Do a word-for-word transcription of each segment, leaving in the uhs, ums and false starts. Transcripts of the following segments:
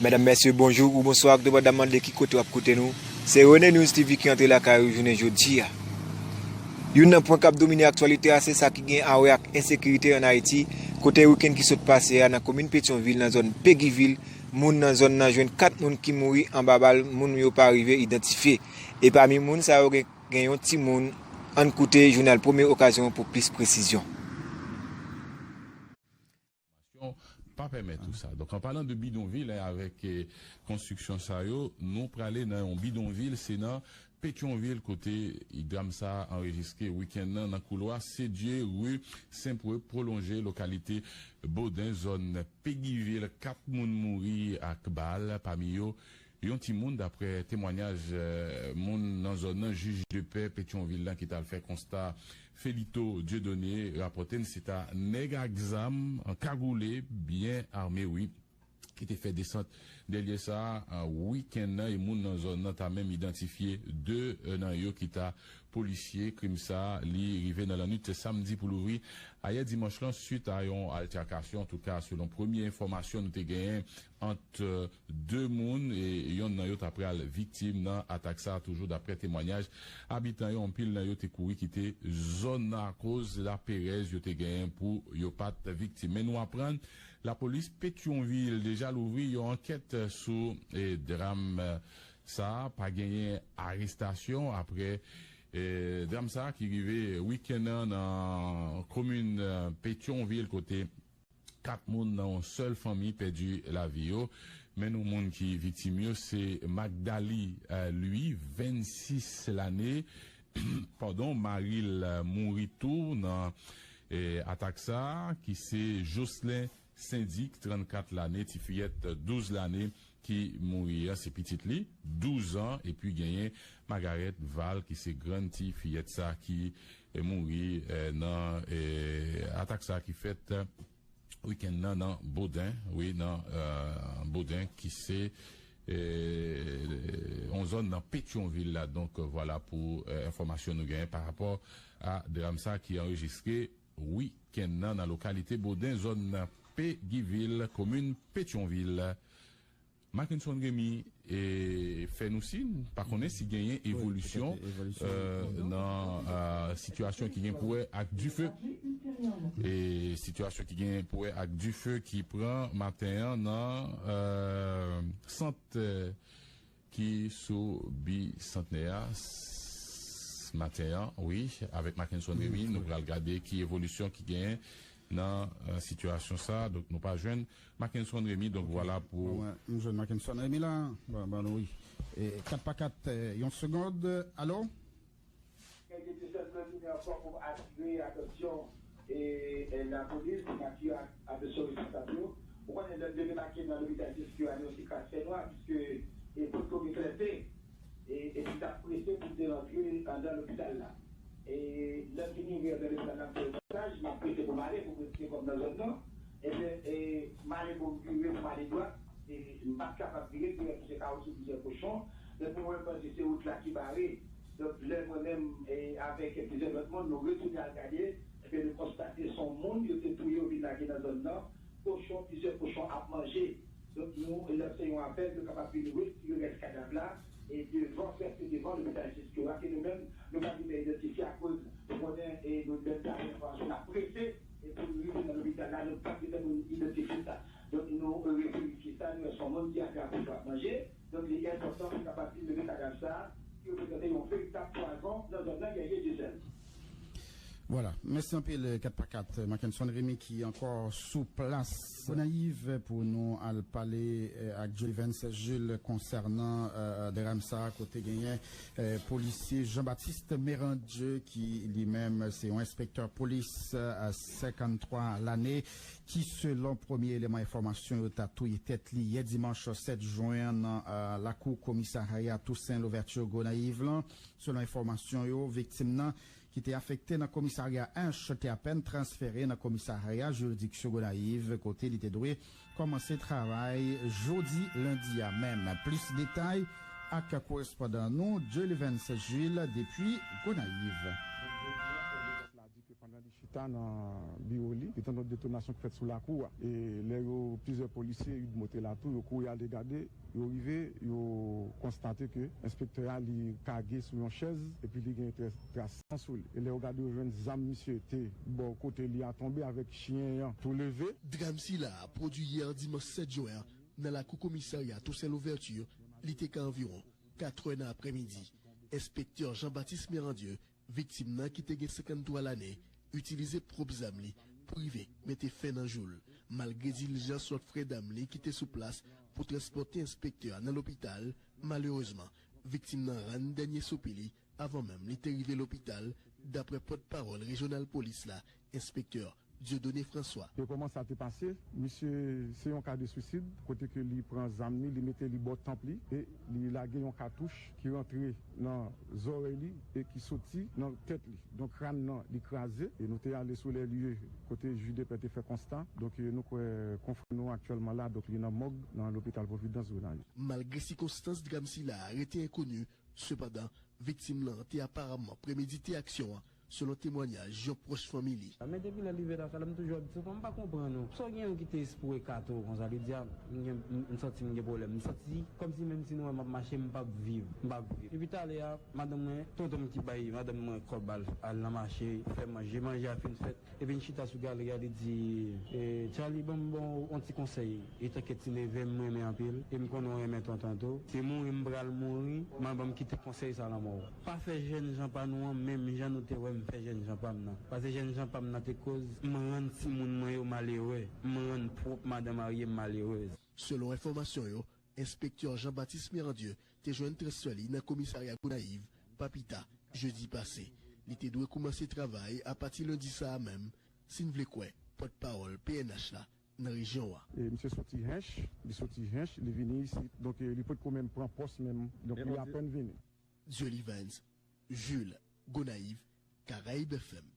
Medam, mesye, bonjou ou bonswa ak demann mande ki kote w ap koute nou. Se Rene News T V ki antre lakay ou jounen jodi a. Youn nan pwen k ap domine aktyalite a se sa ki gen a wè ak ensekirite ann Ayiti, kote wikenn ki sot pase a nan komin Petyonvil nan zòn Pegivil, moun nan zòn nan jwenn kat moun ki mouri anba bal moun yo pa rive idantifye. E pami moun sa yo gen, gen yon timoun. Ann koute jounal Premye Okazyon pou plis presizyon. Konstitisyon pa pèmèt ou sa. Donk, an palan de bidonvil, en, avèk eh, konstriksyon sa yo, nou prale nan yon bidonvil, se nan Petyonvil kote dram sa a anrejistre wikenn nan, nan koulwa Sedye, ri Senpwe pwolonje, lokalite Boden, zòn Pegivil. Kat moun mouri ak bal, pami yo yon timoun, daprè temwanyaj eh, moun nan zòn nan. Jij de pè Petyonvil lan ki t al fè konsta, Felito Dieudonné, rapòte n se ta nèg ak zam, kagoule, byen ame, wi, ki te fè desant dèlyè sa a wikenn nan, e moun nan zòn nan ta menm idantifye de eh, nan yo ki ta polisye. Krim sa a, li rive nan lannwit samdi pou louvri ayè dimanch lan, swit a yon altèkasyon, antouka, selon premye enfòmasyon nou te genyen ant eh, de moun, e yonn nan yo ta pral viktim nan atak sa a, toujou daprè temwanyaj abitan yo. Anpil nan yo te kouri kite zòn nan akoz laperèz yo te genyen pou yo pa t viktim. Men nou aprann lapolis Petyonvil deja louvri yon ankèt sou eh, dram eh, sa a. Pa genyen arestasyon aprè eh, dram sa a ki rive wikenn nan nan komin eh, Petyonvil, kote kat moun nan yon sèl fanmi pèdi lavi yo. Men nou moun ki viktim yo se Magdalie eh, Louis, vennsis lane, padon, mari l eh, mouri tou nan eh, atak sa a, ki se Jocelyn Syndic, trannkat lane, ti fiyèt douz lane ki mouri an, se pitit li, douz an, epi genyen Magarèt Val, ki se grann ti fiyèt sa ki eh, mouri eh, nan eh, atak sa ki fèt eh, wikenn nan nan Boden, wi, nan eh, Boden, ki se eh, yon zòn nan Petyonvil la. Donk, vwala pou eh, enfòmasyon nou genyen pa rapò a dram sa ki anrejistre wikenn nan nan lokalite Boden, zòn Pegivil, komin Petyonvil. Mackenson Remy eh, fè nou siy, pa konnen si genyen evolisyon eh, nan eh, sitiyasyon ki gen pou wè ak dife. E sitiyasyon ki gen pou wè ak dife ki pran maten an nan eh, sant eh, ki sou Bisantnè a s- maten an, wi, avèk Mackenson Remy, nou pral gade ki evolisyon ki genyen nan eh, sitiyasyon sa. Donk, nou pa jwenn Mackenson Remy, donk vwala pou Mwen, m jwenn Mackenson Remy la. Bon, bon, wi. E, kat pa kat, eh, yon segond. Alo? Kèk episode mwen vini ankò pou m atire atansyon e, e lapolis, pou m atire atansyon responsab yo. Ou konnen lè m te demake nan lopital Siskyo a, nou se kras fè nwa, piske e poto gen klète, e, epi t ap prese pou m te rantre anndan lopital la. E lè m fin rive anndan lopital la, m fè yon pasaj, m ap prese pou m ale, pou m retire kò m nan zòn nan. Ebyen, e, m ale pou m vire, pou m ale dwat, e, m pa t kapab vire, plizyè plizyè kawotchou, plizyè kochon. Donk, mwen menm panse se wout la ki bare. Donk, lè mwen menm e avèk plizyè lòt moun, nou retounen al gade, ebyen, nou konstate se yon moun yo te touye, yo vin lage nan zòn nan, kochon, plizyè kochon ap manje. Donk, nou lanse yon apèl pou yo kapab vin retire rès kadav la e devan, prèske devan lopital Siskyo a, ke nou menm, nou pa gentan idantifye akoz nou konnen e nou menm ta gen enfòmasyon, n ap prese e pou nou rive nan lopital la, nou pa t gentan pou nou idantifye sa. Donk, nou reverifye sa, nou wè se yon moun ki atrape cho ap manje. Donk, li enpòtan pou kapab vin leve kadav sa a, ki reprezante yon veritab pwazon nan zòn nan, Guerrier Diesel. Vwala. Mèsi anpil, kat pa kat. Mackenson Remy ki ankò sou plas Gonayiv pou nou al pale eh, ak Jolivens Jules konsènan eh, dram sa a, kote genyen eh, polisye Jean Baptiste Mérandieu, ki li menm se yon enspektè polis eh, senkanntwa lane, ki selon premye eleman enfòmasyon yo ta touye tèt li yè dimanch sèt jen an nan eh, lakou komisarya Toussaint Louverture Gonayiv lan. Selon enfòmasyon yo, viktim nan, ki te afekte nan komisarya Ench, te apèn transfere nan komisarya jiridiksyon Gonayiv, kote li te dwe kòmanse travay jodi lendi a menm. Plis detay ak korespondan nou, Jolivens Jules, depi Gonayiv. ta nan biwo li, li tande yon detonasyon k fèt sou lakou a. E lè yo, plizyè polisye, UDMO te la tou, yo kouri ale gade, yo rive, yo konstate ke enspektè a, li kage sou yon chèz, epi li gen trè-, tras san sou li. E lè yo gade, yo jwenn zam misye te bò kote li a tonbe avèk chen an tou leve. Dram sila a pwodui yè dimanch sèt jen an nan lakou komisarya Toussaint Louverture, li te ka anviwon katrè nan aprèmidi. Enspektè Jean Baptiste Mirandieu, viktim nan ki te gen senkanntwa lane, itilize pwòp zam li pou rive mete fen nan jou l. Malgre dilijans lòt frè dam li ki te sou plas pou transpòte enspektè a nan lopital, malerezman, viktim nan rann dènye soupi li avan menm li te rive lopital, daprè pòtpawòl rejyonal polis la, enspektè Dieudonné François. E kòman sa te pase? Misye, se yon ka de swisid, kote ke li pran zam li, li mete li bò tanp li, e li lage yon katouch ki rantre nan zòrèy li e ki soti nan tèt li. Donk, kràn nan, li kraze, e nou te ale sou lè lye kote jij de pè te fè konsta. Donk, e, nou kwè konfrè nou aktyèlman la, donk, li nan mòg, nan lopital Providence Gonayiv. Malgre sikonstans dram sila a rete enkoni, sepandan, viktim lan te aparamman premedite aksyon an, selon temwanyaj yon pwòch fanmi li. Men depi lè li rive lakay la, m toujou ap di, "Sepandan, m pa konprann ou. Sa w gen yon ki te espou ekate w konsa?" Li di, "A, m gen, m, m santi m gen pwoblèm. M santi kòmsi menm si nou wè m ap mache, m p ap viv. M p ap viv." Epi talè a, madanm mwen, tonton m ki bay madanm mwen kòb al, al nan mache, fè manje. Manje a fin fèt. Epi n chita sou galri a, li di, e, Charly, ban m, ban w yon ti konsèy. Etanke ti neve m, m renmen anpil, e m konnen w renmen tonton tou. Si mouri, m pral mouri, m a ban m kite konsèy sa lanmò w. Pa fè jènjan pa nou an menm jan nou te wè m fè jènjan pa m nan. Paske jènjan pa m nan te koz m rann timoun mwen yo malere, m rann pwòp madan marye m malerez. Selon enfòmasyon yo, enspektè Jean Baptiste Mirandieu te jwenn transfè li nan komisarya Gonayiv pa pita jedi pase. Li te dwe koumanse travay apati lendi sa a menm, si n vle kwè pòtpawòl P N H la nan rejyon an. E misye soti Hench, li soti Hench, li vini isit. Donk, e, li potko menm pran pòs menm. Donk, li apèn vini. Dieu Livens, Jules, Gonayiv, Caraïbes F M.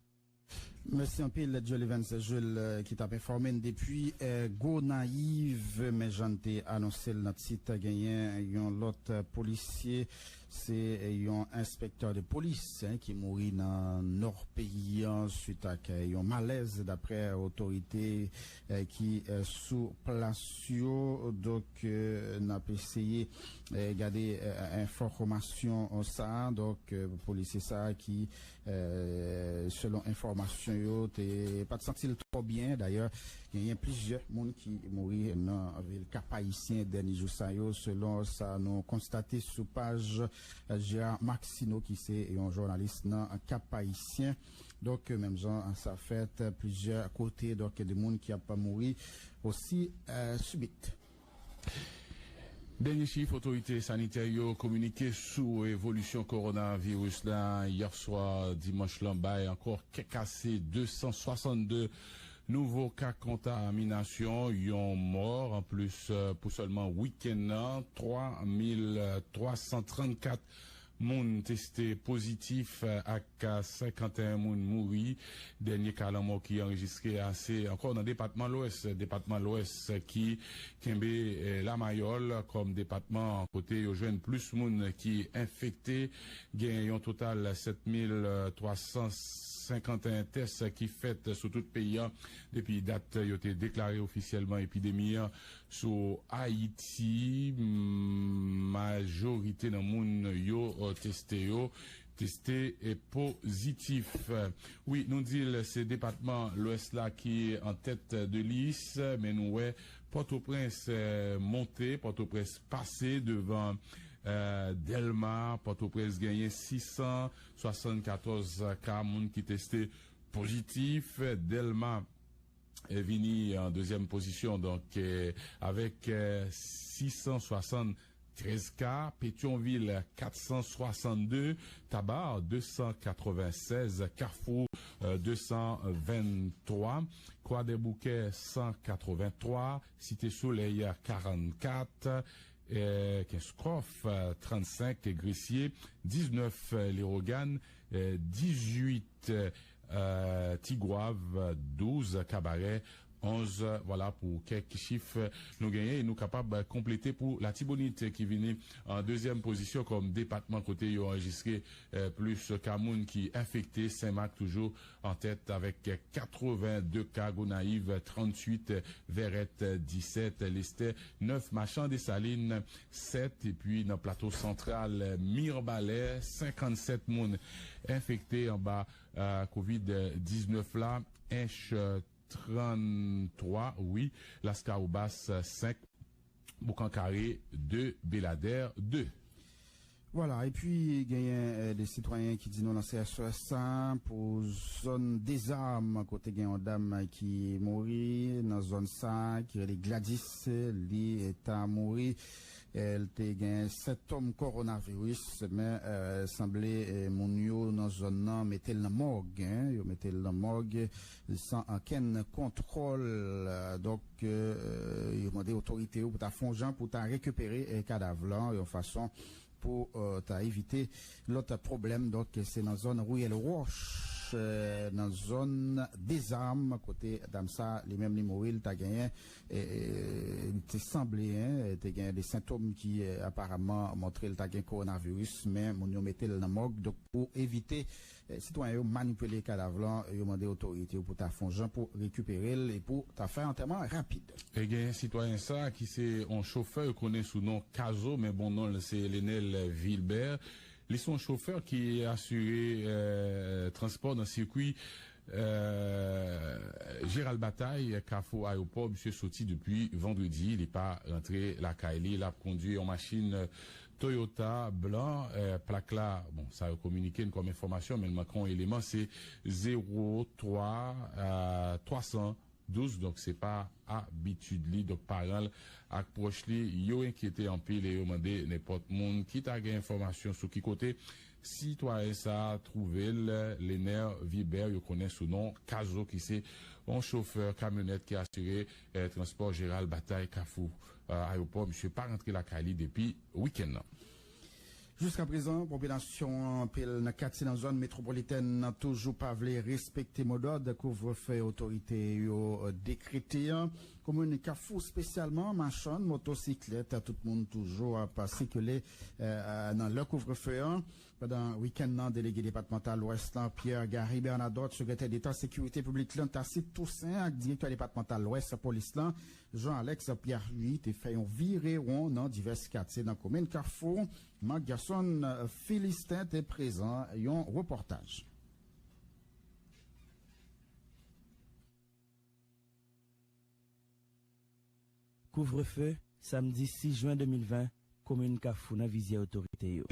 Mèsi anpil, Jolivens Jules, eh, ki t ap enfòme n depi, eh, Gonayiv. Men jan n te anonse l nan tit, genyen yon lòt, eh, polisye, se, eh, yon enspektè de polis, en, ki mouri nan nò peyi an, swit ak, eh, yon malèz, daprè otorite, eh, ki, eh, sou plas yo. Donk, eh, n ap eseye, eh, gade, eh, enfòmasyon sa a. Donk, eh, polisye sa a ki, eh, selon enfòmasyon yo, te pa t santi l twò byen. Dayè, genyen plizyè moun ki mouri nan vil Kap Ayisyen dènye jou sa yo, selon sa nou konstate sou paj, eh, Gérard Maxineau, ki se yon jounalis nan Kap Ayisyen. Donk, menm jan sa fèt plizyè kote, donk, de moun ki ap mouri osi, eh, sibit. Dènye chif otorite sanitè yo kominike sou evolisyon kowonaviris la yè swa dimanch lan bay ankò kè kase de san swasann de nouvo ka kontaminasyon, yon mò, anplis, eh, pou sèlman wikenn nan, twa mil twa san trannkat moun teste pozitif, eh, ak senkanteyen moun mouri. Dènye ka lanmò ki anrejistre a se ankò nan depatman Lwès, depatman Lwès ki kenbe, eh, Lamayòl kòm depatman kote yo jwenn plis moun ki enfekte. Gen yon total sèt mil twa san senkanteyen tès ki fèt sou tout peyi a depi dat yo te deklare ofisyèlman epidemi an sou Ayiti. Majorite nan moun yo, eh, teste yo, teste, eh, pozitif. Wi, nou di l se depatman Lwès la ki an tèt de lis, men nou wè Pòtoprens, eh, monte, Pòtoprens pase devan, eh, Dèlma. Pòtoprens genyen sis san swasannkatòz ka moun ki teste pozitif. Dèlma, eh, vini an dezyèm pozisyon, donk, eh, avèk, eh, sis san swasann trèz ka, Petyonvil, kat san swasann de, Taba, de san katreven sèz, Kafou, eh, de san venntwa, Kwadèboukè, san katreven twa, Site Solèy, karannkat, eh, Kenskòf, eh, trannsenk, Gresye, diznèf, eh, Lewogàn, eh, dizuit, eh, Tigwav, douz, Kabarè, Onz, vwala pou kèk chif nou genyen e nou kapab konplete pou Latibonit ki vini an dezyèm pozisyon kòm depatman kote yo anrejistre, eh, plis ka moun ki enfekte. Senmak toujou an tèt avèk katreven de ka, Gonayiv tranntuit, Vèrèt disèt, Lestè nèf, Machan, Desalin sèt, epi nan Plato Santral, Mibalè senkannsèt moun enfekte anba, eh, kovid diznèf la, Ench tranntwa, wi, Laskawobas senk, Boukan Kare de, Beladè de. Vwala, epi genyen, eh, de sitwayen ki di nou nan C S S sa pou zòn Dezam, kote gen yon dam ki mouri nan zòn sa, ki rele Gladys, li, eh, ta mouri. Eh, l te gen sentòm kowonaviris, men, eh, sanble, eh, moun yo nan zòn nan mete l nan mòg, en, yo mete l nan mòg san okenn kontwòl. Eh, donk, eh, yo mande otorite yo pou ta fè yon jan pou ta rekipere, eh, kadav lan yon fason pou, eh, ta evite lòt pwoblèm. Donk, se nan zòn Riyèl Wòch, eh, nan zòn Dezam, kote dam sa, li menm, li mouri, li ta genyen, eh, eh, li te sanble, en, te genyen de sentòm ki, eh, aparamman montre li ta gen kowonaviris, men moun yo mete l nan mòg. Donk, pou evite, eh, sitwayen yo manipile kadav lan, yo mande otorite yo pou ta fè yon jan pou rekipere l e pou ta fè antèman rapid. E gen sitwayen sa ki se yon chofè, yo konnen sou non Kazo, men bon non l se Lenel Vilbert. Li se yon chofè ki asire, eh, transpò nan sikwi, eh, Jeral Batay, Kafou Ayewopò. Misye soti depi vandredi, li pa rantre lakay li. L ap kondui yon machin, eh, Toyota blan, eh, plak la, bon, sa yo kominike n kòm enfòmasyon, men l manke yon eleman, se zewo twa, eh, twa san douz, donk se pa abitid li. Donk, paran l ak pwòch li, yo enkyete anpil e yo mande nenpòt moun ki ta gen enfòmasyon sou ki kote sitwayen sa a twouve l, Lener Vilbert, yo konnen sou non Kazo, ki se yon chofè kamyonèt ki asire, eh, transpò Jeral Batay, Kafou, eh, Ayewopò. Misye pa rantre lakay li depi wikenn nan. Jiskaprezan, popilasyon an, anpil nan katye nan zòn metwopolitèn nan, toujou pa vle respekte modòd kouvrefe otorite yo, eh, dekrete an. Komin Kafou espesyalman, machann, motosiklèt, tout moun toujou ap sikile, eh, nan lè kouvrefe an. Pandan wikenn nan, delege depatmantal Lwès lan, Pierre Gary Bernadotte, sekretè deta sekirite piblik lan, Tacite Toussaint, ak direktè depatmantal Lwès polis lan, Jean Alex Pierre-Louis, te fè yon virewon nan divès katye nan komin Kafou. Marc Gerson Philistin te prezan, yon repòtaj. Kouvrefe, samdi sis jen de mil ven, komin Kafou nan vizyè otorite yo.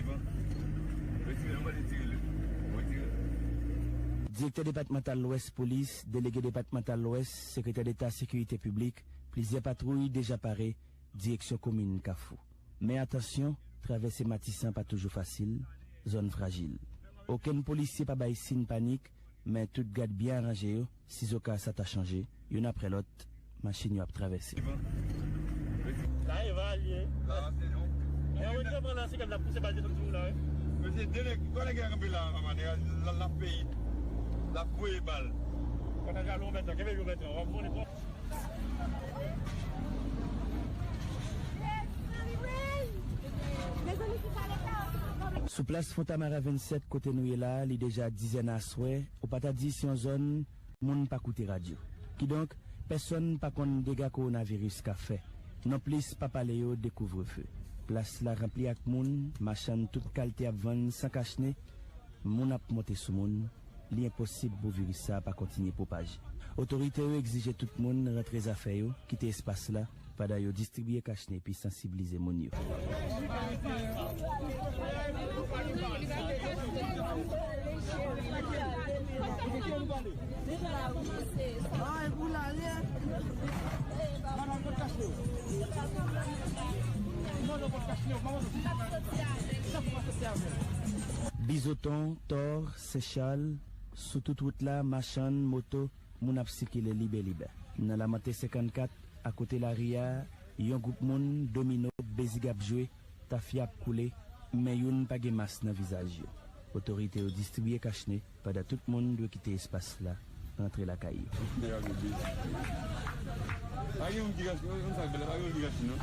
Direktè depatmantal Lwès polis, delege depatmantal Lwès, sekretè deta sekirite piblik, plizyè patwouy deja pare, direksyon komin Kafou. Men atansyon, travèse Matisan pa toujou fasil, zòn frajil. Okenn polisye pa bay siy panik, men tout gad byen aranje yo, sizoka sa ta chanje, youn apre lòt, machin yo ap travèse. La e va alye. La se non. E yo te pran nan sikèt la pouse bal desann sou la, wi. Mesye, de nèg, twa nèg ki kanpe la, papa, nèg la, la, la peyi. La voye bal. Pataje alon Bètran, kenbe yo Bètran, w ap monnen. Sou plas Fontamara vennsèt, kote nou ye la, li deja dizè nan aswè, ou pa ta di se yon zòn moun pa koute radyo. Kidonk, pèsonn pa konn dega kowonaviris ka fè. Nonplis, pa pale yo de kouvrefe. Plas la ranpli ak moun, machann tout kalte ap vann san kachne, moun ap monte sou moun. Li enposib pou viris sa a pa kontinye pwopaje. Otorite yo egzije tout moun rantre zafè yo, kite espas la, pandan yo distribiye kachne epi sansibilize moun yo. Bizoton, Tò, Sen Chal, sou tout wout la, machann, moto, moun ap sikile libelibè. Nan Lamante senkannkat, akote lari a, yon gwoup moun, domino, bezig ap jwe, tafya ap koule, men youn pa gen mas nan vizaj yo. Otorite yo distribiye kachne, pandan tout moun dwe kite espas la, rantre lakay yo. Pa gen moun ki gache, yon sa bèl, pa gen moun ki gache, non.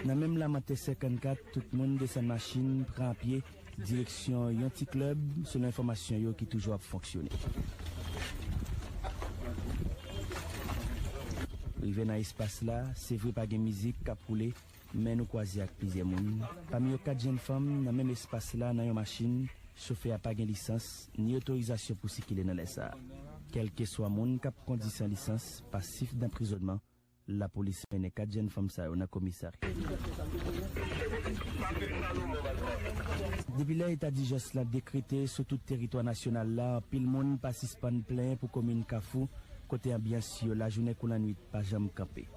Nan menm Lamantè senkannkat, tout moun desann machin, pran pye, direksyon yon ti klèb, selon enfòmasyon yo ki toujou ap fonksyone. Rive nan espas la, se vre pa gen mizik k ap woule, men nou kwaze ak plizyè moun. Pami yo, kat jenn fanm nan menm espas la nan yon machin. Chofè a pa gen lisans, ni otorizasyon pou sikile nan lè sa a. Kèlkeswa moun k ap kondi san lisans, pasif danprizònman. Lapolis mennen kat jenn fanm sa yo nan komisarya. Depi lè eta dijans la dekrete sou tout teritwa nasyonal la, anpil moun pa sispann plenyen pou komin Kafou, kote anbyans yo lajounen kou lannwit pa janm kanpe.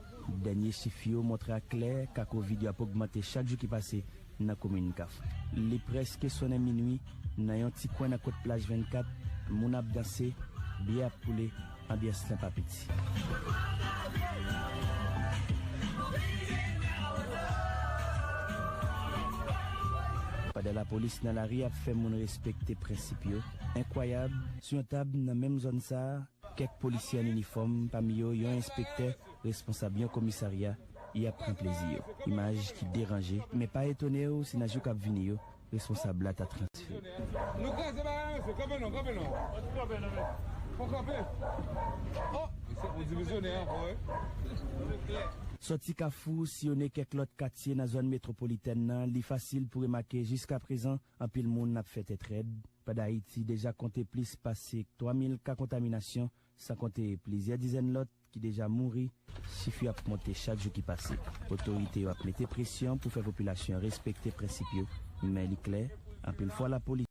Dènye chif yo montre aklè ka kovid yo ap ogmante chak jou ki pase nan komin Kafou. Li prèske sonnen minwi, nan yon ti kwen nan kot plaj vennkat, moun ap danse, byè ap koule, anbyans lan pa piti. Pandan lapolis nan lari ap fè moun respekte prensip yo, enkwayab, sou yon tab nan menm zòn sa a, kèk polisye an inifòm, pami yo yon enspektè, responsab yon komisarya, y ap pran plezi yo. Imaj ki deranje, men pa etone w si nan jou k ap vini yo, responsab la ta transfere. Nou kraze bagay la, mesye. Kanpe non, kanpe non. Fò kanpe. Oh, mesye, ou divizyonè ankò, wi. Sòti Kafou, siyone kèk lòt katye nan zòn metwopolitèn nan, li fasil pou remake jiskaprezan, anpil moun ap fè tèt rèd. Pandan Ayiti deja konte plis pase twa mil ka kontaminasyon, san konte plizyè dizèn lòt ki deja mouri, chif yo ap monte chak jou ki pase. Otorite yo ap mete presyon pou fè popilasyon an respekte prensip yo, men li klè, anpil fwa lapolis